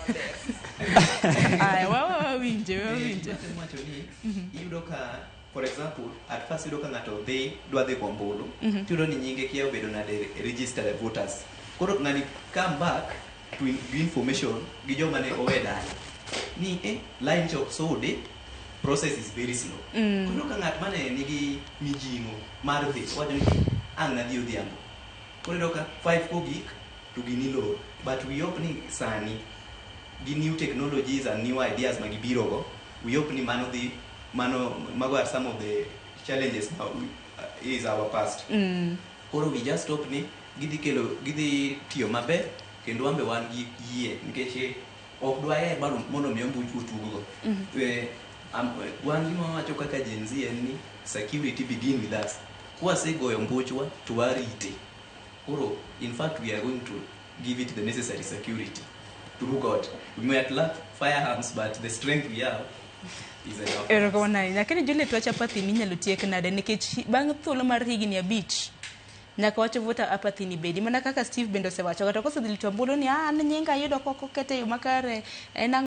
maber. Aya, wawinje, wawinje. Gima wacho ni iyudo ka, for example, at first iyudo ka ng'ato dhi dwa dhi go ombulu, tiyudo ni nyinge kia obedo nade registered voters. Koro ng'ani come back to gi information gi joma ne owe dala ni line cha ok sude, process is very slow. Koro ka ng'at mane nigi mijing'o mar dhi wacho ni ang' nadhi odhiambo. Koro iyudo ka 5 kogik to gini lor. But we hope ni sani gi new technologies and new ideas ma gibiro go, we hope ni mano dhi mano mago are some of the challenges ma is our past. Koro we just hope ni gidhi kelo, gidhi tiyo maber, kendo wan be wan gi yie nikech ok dwaher bado mondo mi ombuch otuggo. Wan gima wawacho kaka Gen Z en ni security begin with us. Kwasegoyo mbuchwa to warite. Koro in fact we are going to give it the necessary security through God. We might lack firearms, but the strength we have is enough. Erokamano ahinya. Lakini Juliet, wach apathy ni inyalo tiek nade? Nikech bang' thuolo mar higni 5 nyaka wach voter apathy ni bedi. Mana kaka Steve bende osewacho, kata kosedhi luto ombulu ni an nyinga ayudo kok okete e yo makare. En ang'o?